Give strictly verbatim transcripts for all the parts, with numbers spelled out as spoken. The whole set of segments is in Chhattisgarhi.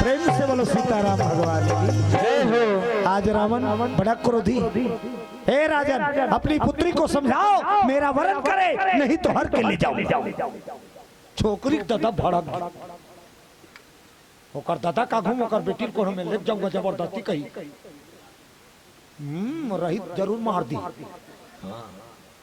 प्रेम से बोलो सीताराम भगवान की। जय हो। आज रावण बड़ा क्रोधी। हे राजन, अपनी पुत्री को समझाओ, मेरा वरण करे, नहीं तो हर के ले जाऊंगा। छोकरी के ददा भड़क गे। ओकर ददा का घूम ओकर बेटी ल कोनो में ले जाऊंगा जबरदस्ती कही। हम्म, रही जरूर मार दी।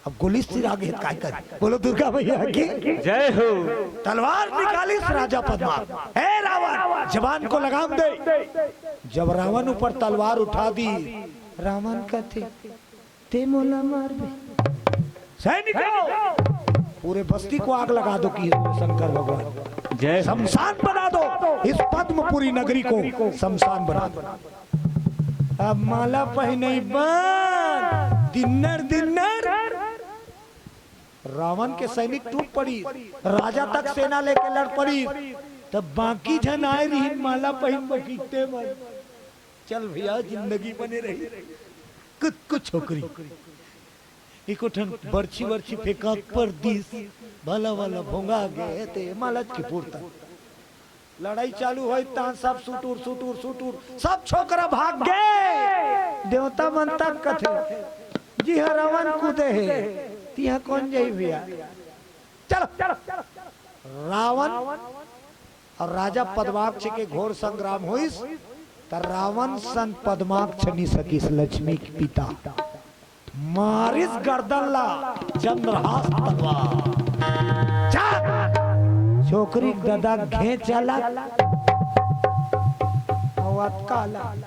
अब गोली सिर आगे है, काय कर? बोलो दुर्गा मैया की। जय हो। तलवार निकालिस राजा पद्माक। हे रावण, जबान को लगाम दे। जब रावण ऊपर तलवार उठा दी, रावण कहते, "ते मोला मारबे।" सैनिकों, पूरे बस्ती को आग लगा दो कि शंकर भगवान। जय हो। शमशान बना दो इस पद्मपुरी नगरी को, शमशान बना दो। अब माला पहिनई बन, दिन्नर दिन्नर। रावण के सैनिक टूट पड़ी, राजा तक सेना लेके लड़ पड़ी। तब बाकी झन आए रही माला पहिन बखीते मन। चल भैया, जिंदगी बने रही। कुछ कुछ छोकरी एको ठन बरछी बरछी फेंका पर दिस, भला वाला भोंगा गे ते मालच के पुरता। लड़ाई चालू होई तान सब सुटुर सुटुर सुटुर, सब छोकरा भाग गे। देवता मन तक कथे, "जी ह रावण कूदे हे, तिहा कौन जाई भैया?" चलो। रावण अउ राजा पद्माक्ष के घोर संग्राम होइस, त रावण सन पद्माक्ष नि सकिस, लक्ष्मी के पिता। मारिस गर्दन ला चंद्रहास तलवार। चाक! छोकरी के ददा घेंच अलग, अउ अतका अलग।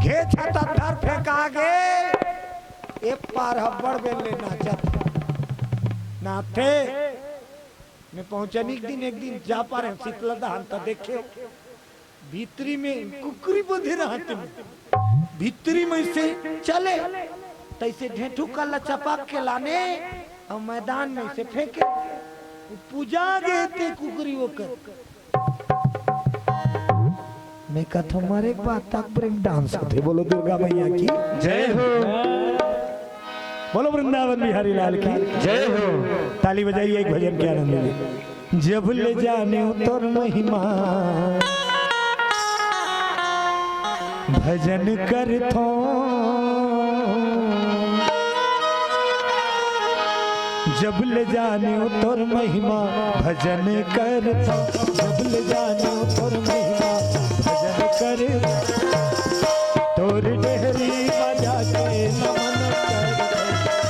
घेंच ह त धर फेंका गे, ए पार ह बड़ बेर ले नाचत। नाथे, मैं पहुंचनी एक दिन, एक दिन जा पारे शीतला दहन त देखे। भीतरी में कुकरी बंधे रहते में। भीतरी में से चले, तैसे ढेंठू कल्ला चपाक के लाने, अउ मैदान में से फेंके। पूजा गे ते कुकरी ओकर। मैं कथो मरे के बाद तक ब्रेक डांस होथे। बोलो दुर्गा मैया की। जय हो। बोलो वृंदावन बिहारी लाल की। जय हो। ताली बजाइए, एक भजन के आनंद लीजिए। जब ले जाने तोर महिमा भजन करथो, जब ले जाने तोर महिमा भजन करथो, जब ले जाने तोर महिमा भजन करथो। तोर डेहरी म जाके नमन करथो,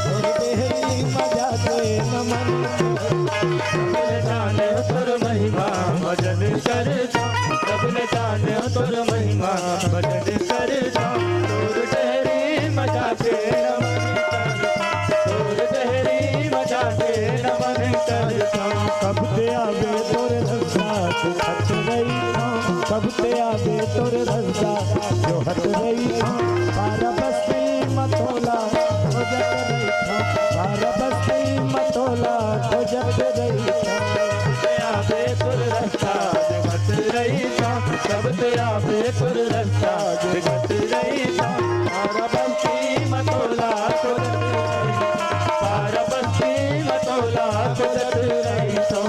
तोर डेहरी म जाके नमन करथो। जब ले जाने तोर महिमा भजन करथो, जब ले जाने तोर महिमा भजन करथो। तोर डेहरी म जाके नमन करथो, तोर डेहरी म जाके नमन करथो। कब ते आबे तोर रस्ता, जोहत रहिथो, कब ते आबे तोर रस्ता, जोहत रहिथो। पारा बस्ती म तोला खोजत रहिथो, पारा बस्ती म तोला खोजत रहिथो। कब ते आबे तोर रस्ता, जोहत रहिथो, कब ते आबे तोर रस्ता, जोहत रहिथो। पारा बस्ती म तोला खोजत रहिथो, पारा बस्ती म तोला खोजत रहिथो।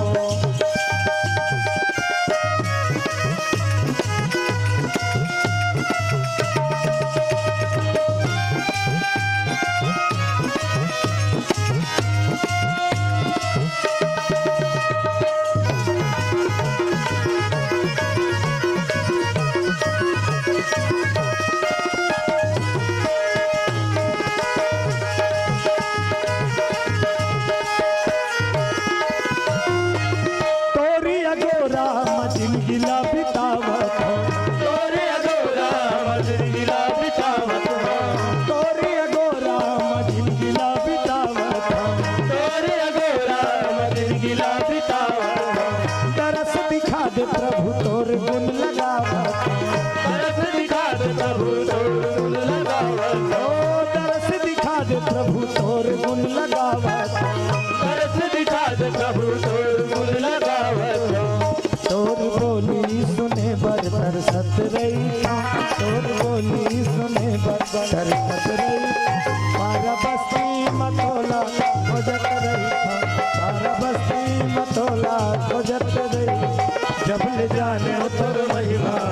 तोरी अगोरा म जिनगी ला बितावत हों। तोरी अगोरा म जिनगी ला बितावत हों। तोरी अगोरा म जिनगी ला बितावत हों। तोरी अगोरा म जिनगी ला बितावत हों। तरस दिखा दे प्रभु तोर गुण लगावत हों। तरस दिखा दे प्रभु तोर गुण लगावत हों। ओ तरस दिखा दे प्रभु तोर गुण लगावत हों। तरस दिखा दे प्रभु तोर गुण लगावत हों। तोर बोली सुने बर तरसत रहिथों, तोर बोली सुने बर तरसत रहिथों। पारा बस्ती म तोला खोजत रहिथों, पारा बस्ती म तोला खोजत रहिथों। जब ले जाने तोर महिमा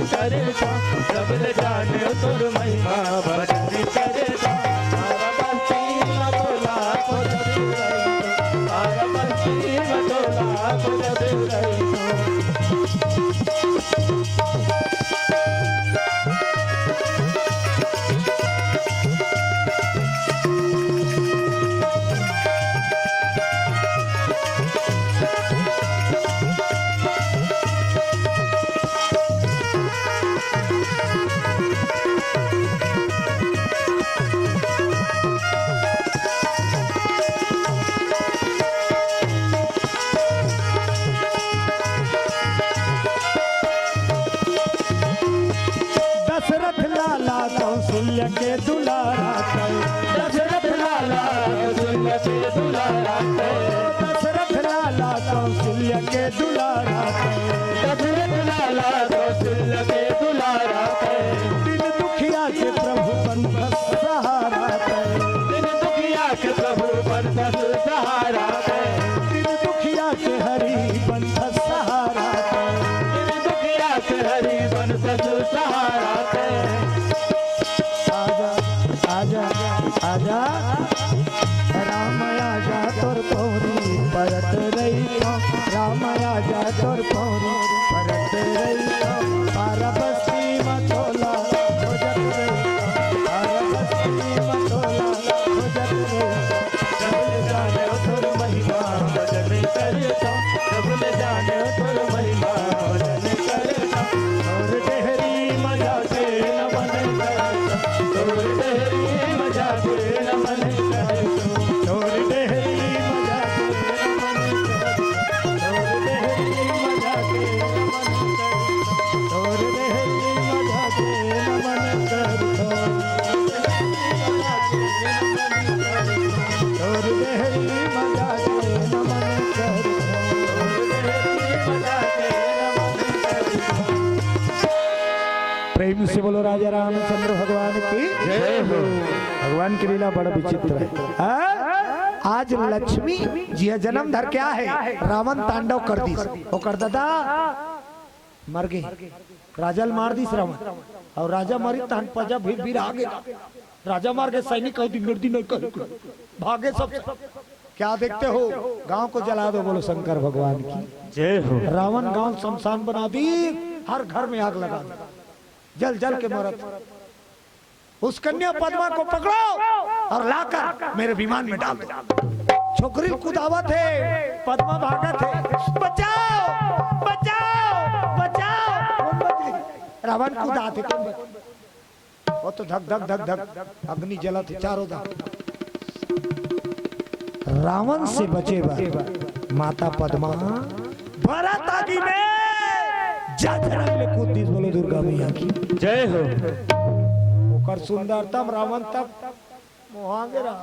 करे तो, जब ले जाने तोर महिमा भजन करे तो, तारा बस्ती में तोला को जब ले जाने तो, तारा बस्ती में तोला को जब ले जाने तो। दशरथ लाला कौशल्य के दुलारा कै। दशरथ लाला कौशल्य के दुलारा कै। दशरथ लाला कौशल्य के दुलारा कै। दशरथ लाला कौशल्य के दुलारा कै। दीन दुखिया के प्रभु बनथस सहारा कै। दीन दुखिया के प्रभु बनथस सहारा कै। दीन दुखिया के हरि बनथस सहारा कै। दीन दुखिया के हरि बनथस सहारा कै। आजा, आजा, आजा। राम आजा तोर पौरी परत रहिथों। राम आजा तोर पौरी परत रहिथों। पारा बस्ती म तोला खोजत रहिथों। पारा बस्ती म तोला खोजत रहिथों। जब ले जाने तोर महिमा भजन करे तो, जब ले जाने तोर महिमा भजन करे तो, तोर डेहरी म जाके नमन करे तो, तोर डेहरी म जाके नमन करे तो, तोर डेहरी म जाके नमन करे तो, तोर डेहरी म जाके नमन करे तो, तोर डेहरी म जाके नमन करे तो। तोर देहरी मजा के नमन कर। प्रेम से बोलो राजा रामचंद्र भगवान की जय हो। भगवान की लीला बड़ा विचित्र है। हाँ? आज लक्ष्मी जी ह जन्म धर के आहे, रावण तांडव कर दिस। ओकर ददा मर गे। राजा ल मार दिस रावण। अउ राजा मरिस तहन प्रजा भी बिरा गे। राजा मर गे, सैनिक अउ दिन दिन कर भागे सब। क्या देखते हो? गांव को जला दो, बोलो शंकर भगवान की। जय हो। रावण गांव शमशान बना दी, हर घर में आग लगा दी, जल जल के मरत। उस कन्या पद्मा को पकड़ो और लाकर मेरे विमान में डाल दो। छोकरी कुदावत हे, पद्मा भागत हे, बचाओ, बचाओ, बचाओ। कौन बच गई? रावण कुदात हे, कौन बच? वो तो धक धक धक धक अग्नि जलत हे चारों धार। रावण से बचे बर माता पद्मा बरत आगी में जल झरक ले कूद दिस। बोलो दुर्गा मैया की जय हो। ओकर सुंदरतम रावण तक मोहा गे रहा।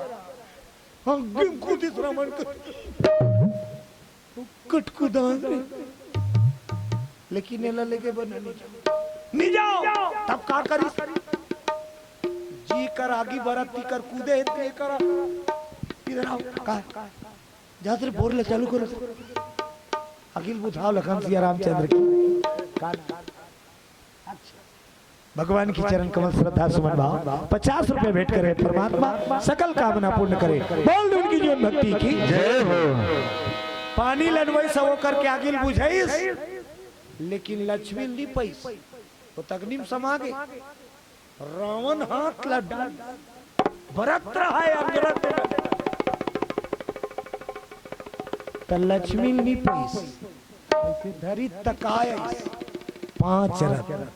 आगी में कूद दिस रावण के। कटकुदान रे। लेकिन एला लेके बना नहीं जाओ। नहीं जाओ। तब का करिस? जी कर आगी बरत ती कर कूदे हे ते कर। इधर आओ। का? जा तेरे बोर ले चालू करो। अखिल बुझाओ लखन सिया रामचंद्र की। का? भगवान की चरण कमल श्रद्धा सुमन भाव, पचास रुपए भेंट करे परमात्मा, सकल कामना पूर्ण करे। बोल दे उनकी जीवन भक्ति की। जय हो। पानी लनवई सब ओकर के आगिल बुझाइस, लेकिन लक्ष्मी नी पाइस। वो तक नीम समा गे। रावण हाथ ला डाल, बरत रहा है अंगरत। त लक्ष्मी नी पाइस। ऐसे धरी तकाय आइस। पांच रत्न,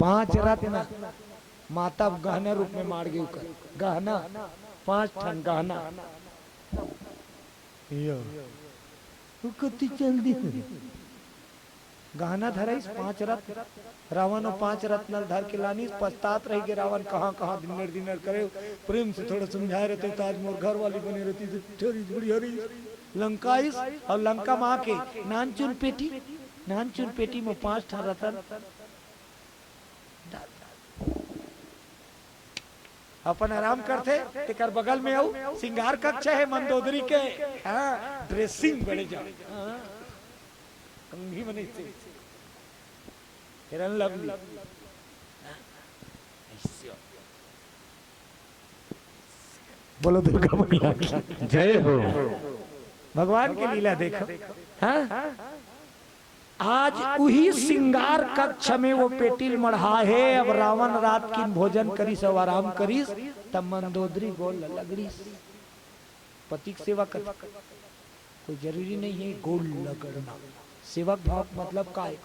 पांच रत्न माता गहना रूप में माड़ गे ओकर। गहना, पांच ठन गहना। यो। वो कति चल दी। गहना धराइस पांच रत्न। रावण वो पांच रत्न ल धर के लानिस, पछतात रहि गे रावण, कहां कहां दिनर दिनर करे। प्रेम से थोड़ा समझाए रहते त आज मोर घर वाली बने रहती, तो ठहरी बढ़िया रही। लंका आइस अउ लंका म आके नानचुन पेटी, नानचुन पेटी म पांच ठन रतन डाल, अपन आराम करथे। तेकर बगल में अउ सिंगार कक्ष हे मंदोदरी के, हां, ड्रेसिंग बड़े जा, हां, कंघी बने से। Fair and Lovely। बोलो दुर्गा मैया की। जय हो। भगवान की लीला देखो। हाँ? आज उही श्रृंगार कक्ष में वो पेटी ल मढ़ा हे। अब रावण रात किन भोजन करिस अउ आराम करिस, तब मंदोदरी गोड़ ल लगड़िस। पति के सेवा कर, कोई जरूरी नहीं है गोड़ लगड़ना। सेवक भाव मतलब का है?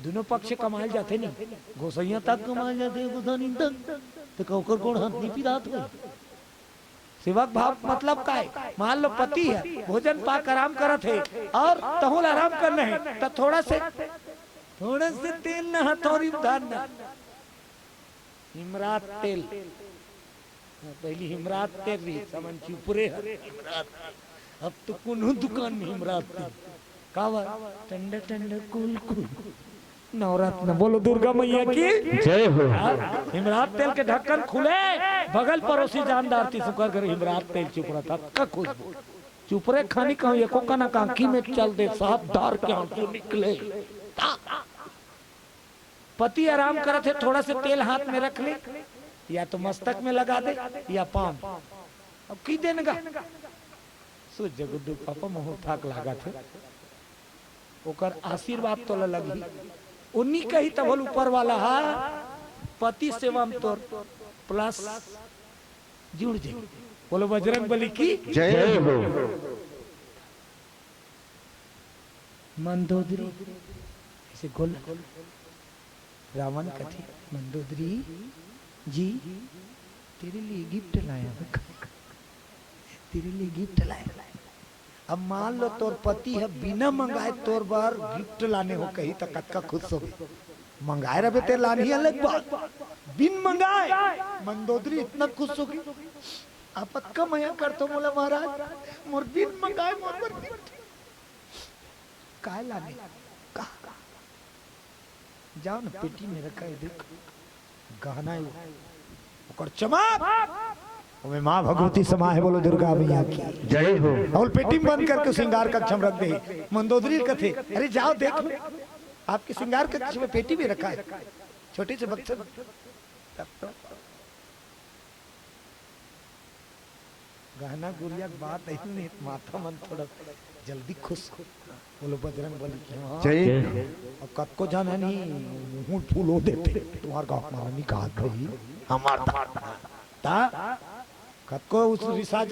दोनों पक्ष कमाए जाते नहीं, गोसैया तक कमाए जाते, गोसानी तक, तो का ओकर गोड़ हाथ नहीं पिरात हो? सेवक भाव मतलब का है? मान लो पति है, भोजन पाक आराम करत है और तहूँ ल आराम करना है, तो थोड़ा से, थोड़ा से तेल ना, हथौड़ी उधार ना, हिमरात तेल। हाँ, पहली हिमरात तेल रही, समन चुपरे हर हिमरात तेल। अब तो कोनो दुकान में हिमरात तेल। काबर? ठंडा ठंडा कूल कूल। नवरत्न, बोलो दुर्गा मैया की। जय हो। हाँ, हिमरात तेल के ढक्कन खुले, बगल पड़ोसी जानदार थी, सुकर घर हिमरात तेल चुपरा था, का खुशबू। चुपरे खानी कहूँ, एको कना कांखी में चल दे, साफ धार के आंसू निकले। पति आराम करत हे, थोड़ा से तेल हाथ में रख ले, या तो मस्तक में लगा दे या पाँव। अब की देन गा, सूझ जा गुड्डू पापा, महू थाक लागत हे। ओकर आशीर्वाद तोला लगही। ओ नी कही तभल ऊपर वाला हा, पति सेवा में तोर plus जुड़ जाई। बोलो बजरंग बली की। जय हो। मंदोदरी, ऐसे गोल। रावण कथे, "मंदोदरी जी, तेरे लिए गिफ्ट लाया हूँ, तेरे लिए गिफ्ट लाया।" अब मान लो तोर पति ह बिना मंगाए तोर बर गिफ्ट लाने हो कही, त कतका खुश होबे। मंगाए रहिबे ते लानही अलग बात, बिन मंगाए मंदोदरी इतना खुश होगे। आप अतका मया करथो मोला महाराज, मोर बिन मंगाए मोर बर गिफ्ट। काय लाने? का? जाओ ना, पेटी में रखा है, देख, गहना है वो, ओकर चमक, ओमे माँ भगवती समा है। बोलो दुर्गा मैया की। जय हो। अउ पेटी में बंद करके श्रृंगार कक्ष में रख दे। मंदोदरी कथे, "अरे जाओ देख लो, आपके श्रृंगार कक्ष में पेटी में रखा है, छोटे से बक्से में।" तब तो गहना गुरिया के बात अइसने, माथा मन थोड़ा जल्दी खुश। बोलो बजरंग बली की। हाँ। जय। अउ कतको झन हे नहीं, मुंह फूलो देथे, तुम्हार गाँव में नहीं कहा गई, हमार दा-, दा-, कतको उस रिसा